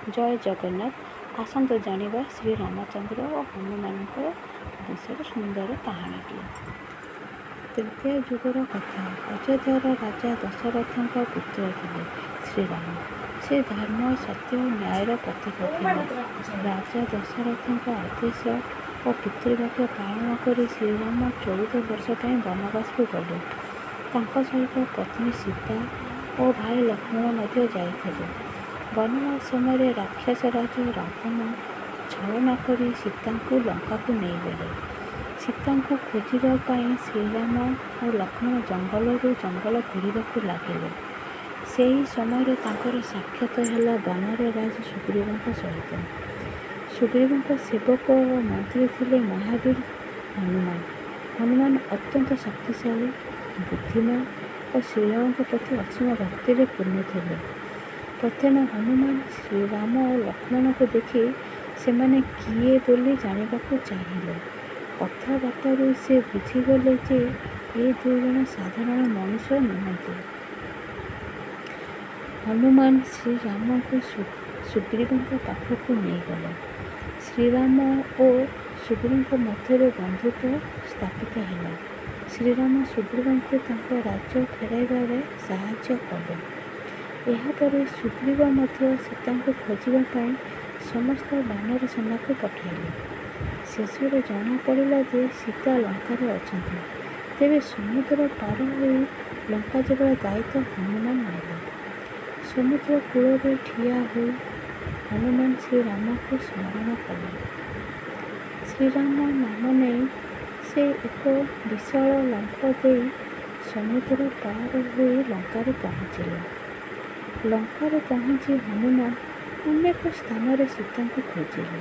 ଜୟ ଜଗନ୍ନାଥ। ଆସନ୍ତୁ ଜାଣିବା ଶ୍ରୀ ରାମଚନ୍ଦ୍ର ଓ ହନୁମାନଙ୍କ ବିଷୟରେ ସୁନ୍ଦର କାହାଣୀଟିଏ। ତ୍ରେତୟା ଯୁଗର କଥା। ଅଯୋଧ୍ୟାର ରାଜା ଦଶରଥଙ୍କ ପୁତ୍ର ଥିଲେ ଶ୍ରୀରାମ। ସେ ଧର୍ମ, ସତ୍ୟ ଓ ନ୍ୟାୟର ପ୍ରତୀକ ଥିଲେ। ରାଜା ଦଶରଥଙ୍କ ଆଦେଶ ଓ ପିତୃବାକ୍ୟ ପାଳନ କରି ଶ୍ରୀରାମ 14 ବର୍ଷ ପାଇଁ ବନବାସକୁ ଗଲେ। ତାଙ୍କ ସହିତ ପତ୍ନୀ ସୀତା ଓ ଭାଇ ଲକ୍ଷ୍ମଣ ମଧ୍ୟ ଯାଇଥିଲେ। ବନବାସ ସମୟରେ ରାକ୍ଷସ ରାଜ ରାବଣ ଛଳନା କରି ସୀତାଙ୍କୁ ଲଙ୍କାକୁ ନେଇଗଲେ। ସୀତାଙ୍କୁ ଖୋଜିବା ପାଇଁ ଶ୍ରୀରାମ ଓ ଲକ୍ଷ୍ମଣ ଜଙ୍ଗଲରୁ ଜଙ୍ଗଲ ଘୂରିବାକୁ ଲାଗିଲେ। ସେହି ସମୟରେ ତାଙ୍କର ସାକ୍ଷାତ ହେଲା ବାନର ରାଜ ସୁଗ୍ରୀବଙ୍କ ସହିତ। ସୁଗ୍ରୀବଙ୍କ ସେବକ ଓ ମନ୍ତ୍ରୀ ଥିଲେ ମହାବୀର ହନୁମାନ। ହନୁମାନ ଅତ୍ୟନ୍ତ ଶକ୍ତିଶାଳୀ, ବୁଦ୍ଧିମାନ ଓ ଶ୍ରୀରାମଙ୍କ ପ୍ରତି ଅସୀମ ଭକ୍ତିରେ ପୂର୍ଣ୍ଣ ଥିଲେ। ପ୍ରଥମେ ହନୁମାନ ଶ୍ରୀରାମ ଓ ଲକ୍ଷ୍ମଣଙ୍କୁ ଦେଖି ସେମାନେ କିଏ ବୋଲି ଜାଣିବାକୁ ଚାହିଁଲେ। କଥାବାର୍ତ୍ତାରୁ ସେ ବୁଝିଗଲେ ଯେ ଏ ଦୁଇଜଣ ସାଧାରଣ ମଣିଷ ନୁହନ୍ତି। ହନୁମାନ ଶ୍ରୀରାମଙ୍କୁ ସୁଗ୍ରୀବଙ୍କ ପାଖକୁ ନେଇଗଲେ। ଶ୍ରୀରାମ ଓ ସୁଗ୍ରୀବଙ୍କ ମଧ୍ୟରେ ବନ୍ଧୁତ୍ୱ ସ୍ଥାପିତ ହେଲା। ଶ୍ରୀରାମ ସୁଗ୍ରୀବଙ୍କୁ ତାଙ୍କ ରାଜ୍ୟ ଫେରାଇବାରେ ସାହାଯ୍ୟ କଲେ। ଏହାପରେ ସୁଗ୍ରୀବ ମଧ୍ୟ ସୀତାଙ୍କୁ ଖୋଜିବା ପାଇଁ ସମସ୍ତ ବାନର ସେନାକୁ ପଠାଇଲେ। ଶେଷରେ ଜଣାପଡ଼ିଲା ଯେ ସୀତା ଲଙ୍କାରେ ଅଛନ୍ତି। ତେବେ ସମୁଦ୍ର ପାର ହୋଇ ଲଙ୍କା ଯିବାର ଦାୟିତ୍ୱ ହନୁମାନ ନେଲେ। ସମୁଦ୍ର କୂଳରେ ଠିଆ ହୋଇ ହନୁମାନ ଶ୍ରୀରାମଙ୍କୁ ସ୍ମରଣ କଲେ। ଶ୍ରୀରାମ ନାମ ନେଇ ସେ ଏକ ବିଶାଳ ଲମ୍ଫ ଦେଇ ସମୁଦ୍ର ପାର ହୋଇ ଲଙ୍କାରେ ପହଞ୍ଚିଲେ। ଲଙ୍କାରେ ପହଞ୍ଚି ହନୁମାନ ଅନେକ ସ୍ଥାନରେ ସୀତାଙ୍କୁ ଖୋଜିଲେ।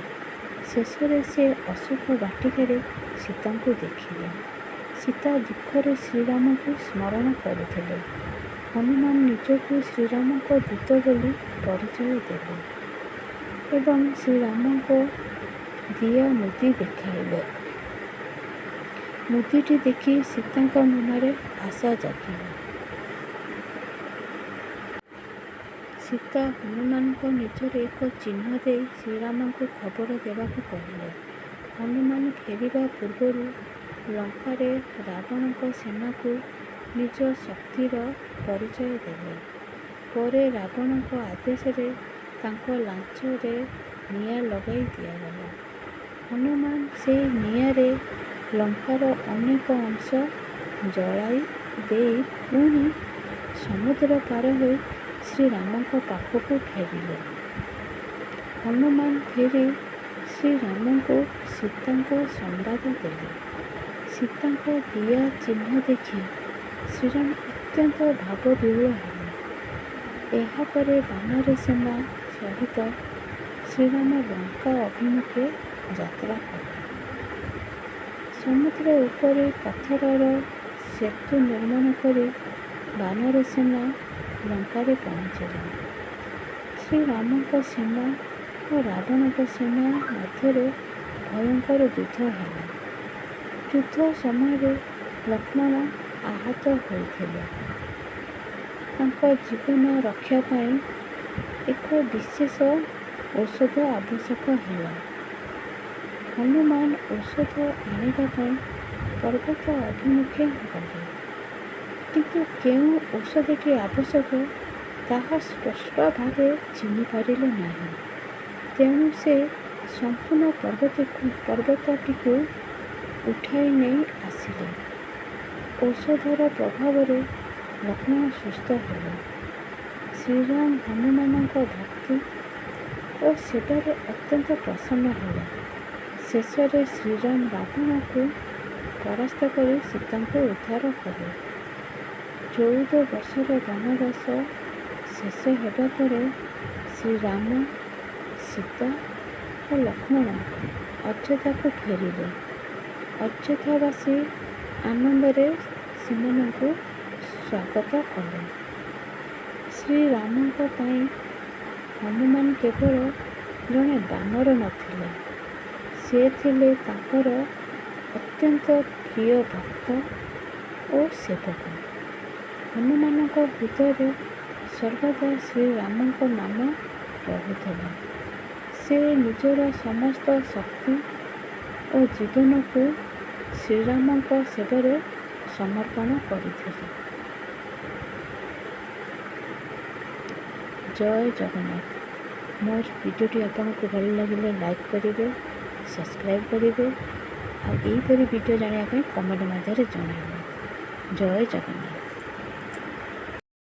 ଶେଷରେ ସେ ଅଶୋକ ବାଟିକାରେ ସୀତାଙ୍କୁ ଦେଖିଲେ। ସୀତା ଦୁଃଖରେ ଶ୍ରୀରାମଙ୍କୁ ସ୍ମରଣ କରୁଥିଲେ। ହନୁମାନ ନିଜକୁ ଶ୍ରୀରାମଙ୍କ ଦୂତ ବୋଲି ପରିଚୟ ଦେଲେ ଏବଂ ଶ୍ରୀରାମଙ୍କ ଦିଆ ମୁଦି ଦେଖାଇଲେ। ମୁଦିଟି ଦେଖି ସୀତାଙ୍କ ମନରେ ଆଶା ଜାଗିଲା। ସୀତା ହନୁମାନଙ୍କୁ ନିଜର ଏକ ଚିହ୍ନ ଦେଇ ଶ୍ରୀରାମଙ୍କୁ ଖବର ଦେବାକୁ କହିଲେ। ହନୁମାନ ଫେରିବା ପୂର୍ବରୁ ଲଙ୍କାରେ ରାବଣଙ୍କ ସେନାକୁ ନିଜ ଶକ୍ତିର ପରିଚୟ ଦେଲେ। ପରେ ରାବଣଙ୍କ ଆଦେଶରେ ତାଙ୍କ ଲାଞ୍ଜରେ ନିଆଁ ଲଗାଇ ଦିଆଗଲା। ହନୁମାନ ସେହି ନିଆଁରେ ଲଙ୍କାର ଅନେକ ଅଂଶ ଜଳାଇ ଦେଇ ପୁଣି ସମୁଦ୍ର ପାର ହୋଇ ଶ୍ରୀରାମଙ୍କ ପାଖକୁ ଫେରିଲେ। ହନୁମାନ ଫେରି ଶ୍ରୀରାମଙ୍କୁ ସୀତାଙ୍କ ସମ୍ବାଦ ଦେଲେ। ସୀତାଙ୍କ ଦିଆ ଚିହ୍ନ ଦେଖି ଶ୍ରୀରାମ ଅତ୍ୟନ୍ତ ଭାବବିହ୍ୱଳ ହେଲେ। ଏହାପରେ ବାନର ସେନା ସହିତ ଶ୍ରୀରାମ ଲଙ୍କା ଅଭିମୁଖେ ଯାତ୍ରା କଲେ। ସମୁଦ୍ର ଉପରେ ପଥରର ସେତୁ ନିର୍ମାଣ କରି ବାନର ସେନା ଲଙ୍କାରେ ପହଞ୍ଚିଲା। ଶ୍ରୀରାମଙ୍କ ସେନା ଓ ରାବଣଙ୍କ ସେନା ମଧ୍ୟରେ ଭୟଙ୍କର ଯୁଦ୍ଧ ହେଲା। ଯୁଦ୍ଧ ସମୟରେ ଲକ୍ଷ୍ମଣ ଆହତ ହୋଇଥିଲେ। ତାଙ୍କ ଜୀବନ ରକ୍ଷା ପାଇଁ ଏକ ବିଶେଷ ଔଷଧ ଆବଶ୍ୟକ ହେଲା। ହନୁମାନ ଔଷଧ ଆଣିବା ପାଇଁ ପର୍ବତ ଅଭିମୁଖେ ଗଲେ। କିନ୍ତୁ କେଉଁ ଔଷଧଟି ଆବଶ୍ୟକ ତାହା ସ୍ପଷ୍ଟ ଭାବେ ଚିହ୍ନିପାରିଲେ ନାହିଁ। ତେଣୁ ସେ ସମ୍ପୂର୍ଣ୍ଣ ପର୍ବତଟିକୁ ଉଠାଇ ନେଇ ଆସିଲେ। ଔଷଧର ପ୍ରଭାବରେ ଲକ୍ଷ୍ମଣ ସୁସ୍ଥ ହେଲେ। ଶ୍ରୀରାମ ହନୁମାନଙ୍କ ଭକ୍ତି ଓ ସେବାରେ ଅତ୍ୟନ୍ତ ପ୍ରସନ୍ନ ହେଲେ। ଶେଷରେ ଶ୍ରୀରାମ ରାବଣକୁ ପରାସ୍ତ କରି ସୀତାଙ୍କୁ ଉଦ୍ଧାର କଲେ। 14 ବର୍ଷର ବନବାସ ଶେଷ ହେବା ପରେ ଶ୍ରୀରାମ, ସୀତା ଓ ଲକ୍ଷ୍ମଣ ଅଯୋଧ୍ୟାକୁ ଫେରିଲେ। ଅଯୋଧ୍ୟାବାସୀ ଆନନ୍ଦରେ ସେମାନଙ୍କୁ ସ୍ୱାଗତ କଲେ। ଶ୍ରୀରାମଙ୍କ ପାଇଁ ହନୁମାନ କେବଳ ଜଣେ ବାନର ନଥିଲେ, ସେ ଥିଲେ ତାଙ୍କର ଅତ୍ୟନ୍ତ ପ୍ରିୟ ଭକ୍ତ ଓ ସେବକ। ହନୁମାନଙ୍କ ହୃଦୟରେ ସର୍ବଦା ଶ୍ରୀରାମଙ୍କ ନାମ ରହୁଥିଲା। ସେ ନିଜର ସମସ୍ତ ଶକ୍ତି ଓ ଜୀବନକୁ ଶ୍ରୀରାମଙ୍କ ସେବାରେ ସମର୍ପଣ କରିଥିଲେ। ଜୟ ଜଗନ୍ନାଥ। ମୋର ଭିଡ଼ିଓଟି ଆପଣଙ୍କୁ ଭଲ ଲାଗିଲେ ଲାଇକ୍ କରିବେ, ସବସ୍କ୍ରାଇବ୍ କରିବେ ଆଉ ଏହିପରି ଭିଡ଼ିଓ ଜାଣିବା ପାଇଁ କମେଣ୍ଟ ମାଧ୍ୟମରେ ଜଣାଇବେ। ଜୟ ଜଗନ୍ନାଥ।